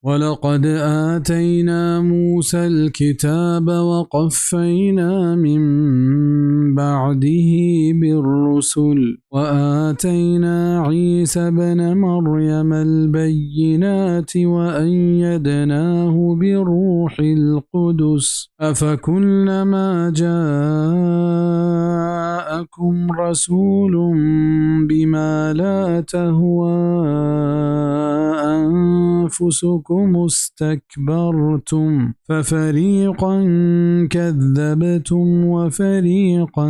ولقد آتينا موسى الكتاب وقفينا من بعده بالرسل وآتينا عيسى ابن مريم البينات وأيدناه بروح القدس أفكلما جاءكم رسول بما لا تهوى أنفسكم استكبرتم ففريقا كذبتم وفريقا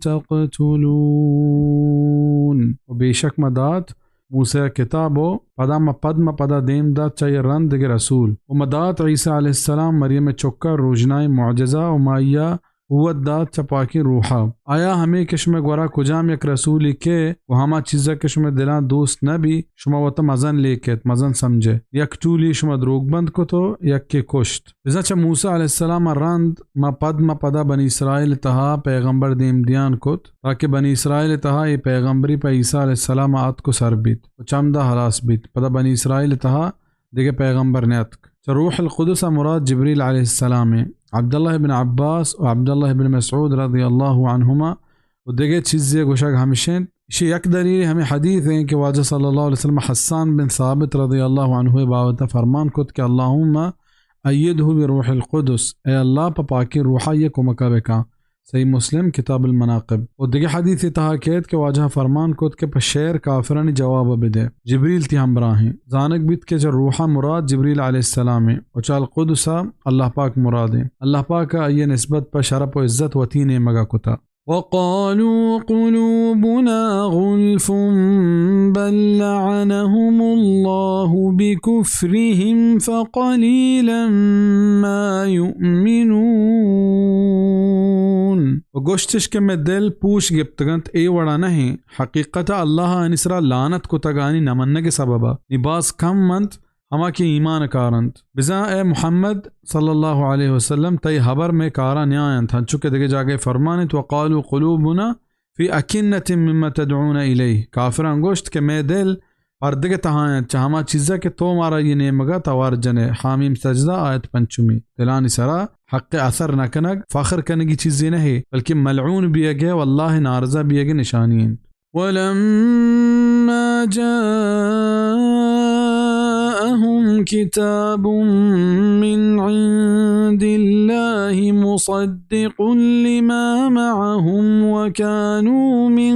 تقتلون. و بیشک ما دات موسیٰ ءَ کتاب و پدا ما پد ما پدا دیم دات چہ آئی ءَ رند دگہ رسول۔ و ما دات عیسیٰ علیہ السلام مریم ءِ چکا روژنائیں معجزہ و ما آئی ءَ قوت دات چہ پاکیں روح ءَ۔ آیا ہمے کہ شمئے گورا کجام یک رسولے کئے و ہما چیزا کہ شمئے دلاں دوست نہ بی، شما وتا مزن لیکیت، مزن سمجھے۔ یک ٹولی شما دروگ بند کت و یکے کشت۔ بزاں چہ موسیٰ علیہ السلام ءَ رند ما پد ما پدا بنی اسرائیل ءِ تہا پیغمبر دیم دیان کت، تاکہ بنی اسرائیل ءِ تہا اے پیغمبری پہ عیسیٰ علیہ السلام ءَ اتک و سر بیت و چمدا ہلاس بیت۔ پدا بنی اسرائیل ءِ تہا دگہ پیغمبر نیاتک۔ چہ روح القدس ءَ مراد جبریل علیہ السلام ایں۔ عبداللہ ابن عباس و عبداللہ ابن مسعود رضی اللہ عنہما و دگہ چیزے گوشگ ہمش انت۔ ایشی یک دلیل ہمے حدیث انت کہ واجہ صلی اللہ علیہ وسلم حسان بن ثابت رضی اللہ عنہ ءِ بابت ءَ فرمان کت کہ اللہم ایدہ بروح القدس، اے اللہ پہ پاکیں روح ءَ آئی ءِ کمک ءَ بکن۔ صحیح مسلم کتاب المناقب۔ و دگہ حدیث ءِ تہا کیت کہ واجہ فرمان کت کہ پہ شعر کافرانی جواب ءَ بدے۔ جبریل تئی ہمبراہ ایں۔ زانگ بیت کہ چہ روح ءَ مراد جبریل علیہ السلام ایں و چہ القدس ءَ اللہ پاک مراد ایں۔ اللہ پاک ءَ آئی ءِ نسبت پہ شرپ و عزت وتی نیمگ ءَ کتا۔ وقالوا قلوبنا غلف بل لعنهم الله بكفرهم فقليلا ما يؤمنون۔ و گوشتش کہ مئے دل پوش گپتگ انت، اے وڑا نہ انت۔ حقیقت ءَ اللہ ءَ آنی سرا لعنت کتگ آنی نہ منگ ءِ سبب ءَ۔ نی باز کم انت ہما کہ ایمان کار انت۔ بزاں اے محمد صلی اللہ علیہ وسلم، تئی ہبر مئے کارا نیاینت، ہنچو کہ دگہ جاگہے فرمان انت، وقالوا قلوبنا فی اکنة مما تدعونا الیہ۔ کافراں گوشت کہ مئے دل پردگ ءِ تہا انت چہ ہما چیزا کہ تو مارا آئی نیمگا توار جنے۔ حامیم سجدہ، آیت پنچمی۔ دلانی سرا حق ءِ اثر نہ کنگ فخر کنگی چیزے نہ ایں، بلکہ ملعون بیگ ءِ و اللہ ءِ نارضا بیگ ءِ نشانی انت۔ ولما جاءهم كتاب من عند الله مصدق لما معهم وكانوا من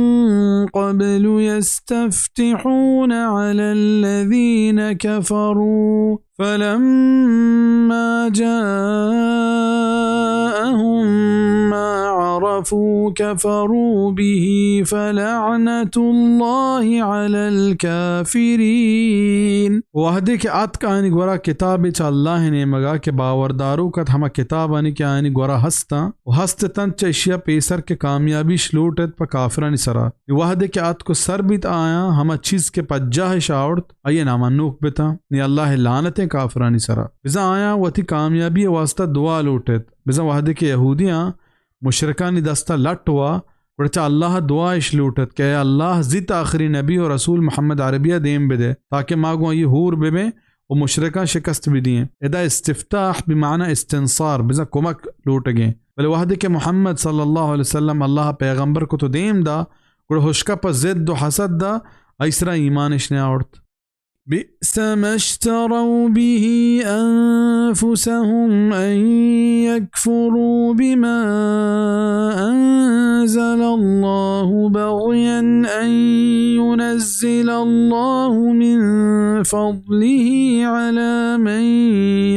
قبل يستفتحون على الذين كفروا فلما جاءهم ما عرفوا كفروا به فلعنة الله على الكافرين۔ وہدے کہ آتک آیانی گورا کتابے چہ اللہ ءِ نیمگا کہ باور داروک ات ہما کتابانی کہ آیانی گورا ہستاں و ہست اتنت چہ اشیا پیسر کہ کامیابیش لوٹ ات پہ کافرانی سرا۔ وہدے کہ آتک و سر بیت آیاں ہما چیز کہ پجاہش آورت، آئی ءَ نامنوک بتاں، نی اللہ ءِ لعنتیں کافرانی سرا۔ بزاں آیاں وتی کامیابی ءِ واسطہ دعا لوٹ ات۔ بزاں وہدے کہ یہودیاں مشرکانی دستا لٹ وا، گڑا چہ اللہ ءَ دعا اش لوٹ ات کہ اے اللہ، زیت آخری نبی و رسول محمد عربی ءَ دیم بدے، تاکہ ما گوں آئی ہور ببیں و مشرکاں شکست بدییں۔ ادا استفتاح بمعنی استنصار، بزاں کمک لوٹگیں۔ بلے وہدے کہ محمد صلی اللہ علیہ وسلم اللہ ءَ پیغمبر کت و دیم دا، گڑا ہشکا پہ ضد و حسد دا، آئی سرا ایمان اش نیاورت۔ بئس ما اشتروا به أنفسهم أن يكفروا بما أنزل الله بغيا أن ينزل الله من فضله على من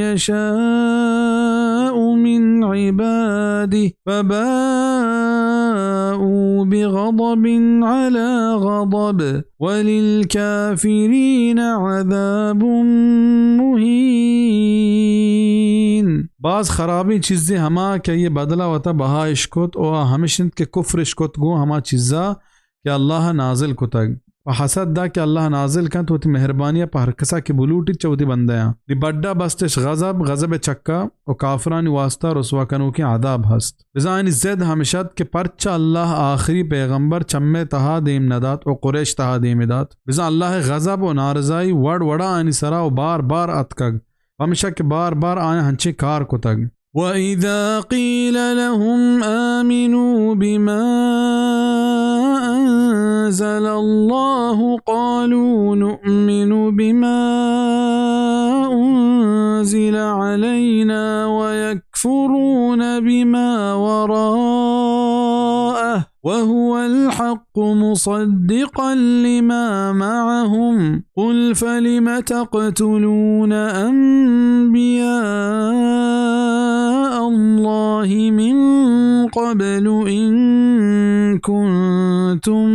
يشاء من عباده فباءوا بغضب على غضب وللكافرين عذاب مهين۔ باز خرابیں چیزے ہما کہ آئی ءِ بدلا وتا بہا اش کت و آ ہمش انت کہ کفر اش کت گوں ہما چیزا کہ اللہ ءَ نازل کتگ۔ پہ حسد دا کہ اللہ نازل کنت وتی مہربانی ءَ پہ ہر کسا کہ بلوٹیت چہ وتی بندیاں۔ دی بڈا بستش غضب، غضب ءِ چکا و کافرانی واسطہ رسوا کنوکیں عذاب ہست۔ بزاں آیانی زد ہمش ات کہ پرچا اللہ آخری پیغمبر چمے تہا دیم نہ دات و قریش تہا دیم دات۔ بزاں اللہ ءِ غضب و نارضائی وڑ وڑا آیانی سرا و بار بار اتکگ، پمشا کہ بار بار آیاں ہنچیں کار کتگ۔ وَإِذَا قِيلَ لَهُمْ آمِنُوا بِمَا أَنزَلَ اللَّهُ قَالُوا نُؤْمِنُ بِمَا أُنزِلَ عَلَيْنَا وَيَكْفُرُونَ بِمَا وَرَاءَهُ وَهُوَ الْحَقُّ مُصَدِّقًا لِمَا مَعَهُمْ قُلْ فَلِمَ تَقْتُلُونَ أَنْبِيَاءَ اللَّهِ مِنْ قَبْلُ إِنْ كُنْتُمْ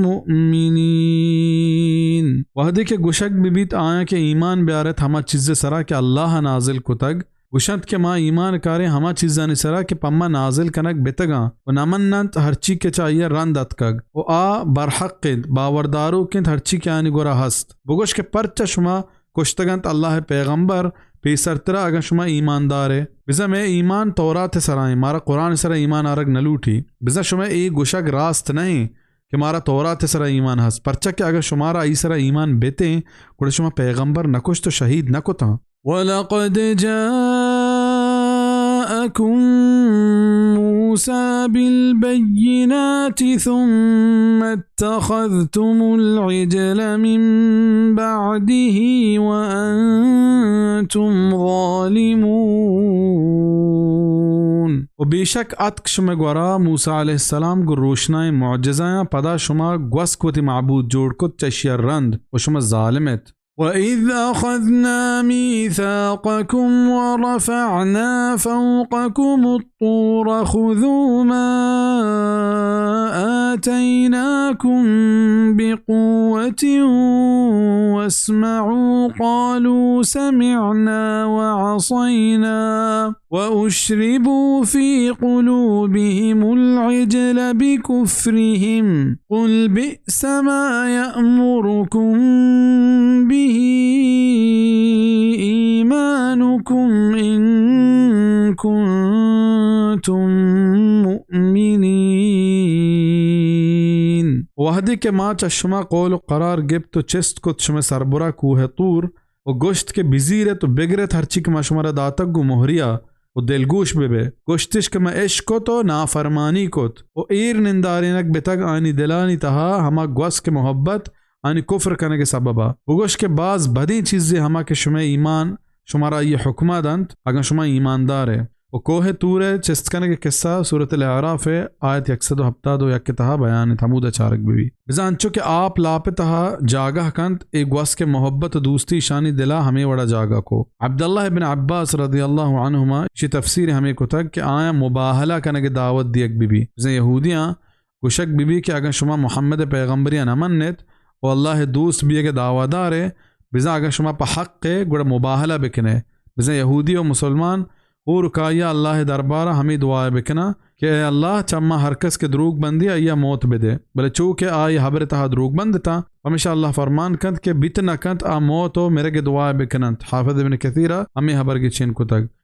مُؤْمِنِينَ۔ وہدے کہ گوشگ بہ بیت آیاں کہ ایمان بیارت ہما چیز ءِ سرا کہ اللہ ءَ نازل کتگ، گوشنت کہ ما ایمان کاریں ہما چیزانی سرا کہ پہ ما نازل کنگ بتگاں و نہ مننت ہرچی کہ چہ آئی ءَ رند اتکگ و آ برحق انت، باورداروک انت ہرچی کہ آیانی گورا ہست۔ بگوش کہ پرچا شما کشتگ انت اللہ ءِ پیغمبر پیسرترا اگاں شما ایماندار ئے؟ بزاں مئے ایمان تورات ءِ سرا انت، مارا قرآن ءِ سرا ایمان آرگ نہ لوٹی۔ بزاں شمئے اے گوشگ راست نہ انت کہ مارا تورات ءِ سرا ایمان ہست، پرچا کہ اگاں شمارا آئی سرا ایمان بتیں، گڑا شما پیغمبر نہ کشت و شہید نہ کتاں۔ وَلَقَدْ جَاءَكُمْ مُوسَىٰ بِالْبَيِّنَاتِ ثُمَّ اتَّخَذْتُمُ الْعِجْلَ مِنْ بَعْدِهِ وَأَنْتُمْ ظَالِمُونَ۔ و بیشک اتک شمئے گورا موسیٰ علیہ السلام گوں روشنائیں معجزہاں، پدا شما گوسک وتی معبود جوڑ کت چہ اشی ءَ رند و شما ظالم ات۔ وَإِذْ أَخَذْنَا مِيثَاقَكُمْ وَرَفَعْنَا فَوْقَكُمُ الطُّورَ خُذُوا مَا آتَيْنَاكُمْ بِقُوَّةٍ وَاسْمَعُوا قَالُوا سَمِعْنَا وَعَصَيْنَا وَأُشْرِبُوا فِي قُلُوبِهِمُ الْعِجْلَ بِكُفْرِهِمْ قُلْ بِئْسَ مَا يَأْمُرُكُمْ بِهِ إِيمَانُكُمْ إِنْ كُنْتُمْ مُؤْمِنِينَ۔ وہدے کہ ما چہ شما قول و قرار گپت و چست کت شمئے سربرا کوہ طور، و گوشت کہ بزیرت و بگرت ہرچی کہ ما شمارا داتگ گوں مہریا و دلگوش ببے۔ گوشتش کہ ما اشکت و نافرمانی کت و ایر نندارینگ بتگ آیانی دلانی تہا ہما گوسک محبت آیانی کفر کنگ سببا۔ بگوش کہ باز بدیں چیزے ہما کہ شمئے ایمان شمارا آئی حکما دنت، اگاں شما ایماندار ئے۔ و کوہ طور ءِ چست کنگ ءِ قصہ سورۃ الاعراف ءِ آیت یک سد و ہپتاد و یک ءِ تہا بیان انت، ہمودا چارگ بہ بی۔ بزاں انچو کہ آپ لاپ ءِ تہا جاگہ کنت، اے گوسک ءِ محبت و دوستی اشانی دلا ہمے وڑا جاگہ کو۔ عبداللہ ابن عباس رضی اللہ عنہما اشی تفسیر ہمے کتگ کہ آیاں مباہلہ کنگ ءِ دعوت دیگ بہ بی۔ بزاں یہودیاں گوشگ بہ بی کہ اگاں شما محمد ءِ پیغمبری ءَ نہ منیت و اللہ ءِ دوست بیگ ءِ دعویٰ دار ئے، بزاں اگاں شما پہ حق ئے، گڑا مباہلہ بکن ئے۔ بزاں یہودی و مسلمان ہور و کائی ءَ اللہ ءِ دربار ءَ ہمے دعا ءَ بکناں کہ اے اللہ، چہ ما ہر کس کہ دروگ بندی، آئی ءَ موت بدے۔ بلے چو کہ آ اے ہبر ءِ تہا دروگ بندتاں، پمیشا اللہ فرمان کنت کہ بیت نہ کنت آ موت و مرگ ءِ دعا ءَ بکننت۔ حافظ ابن کثیر ءَ ہمے ہبر گچین کتگ۔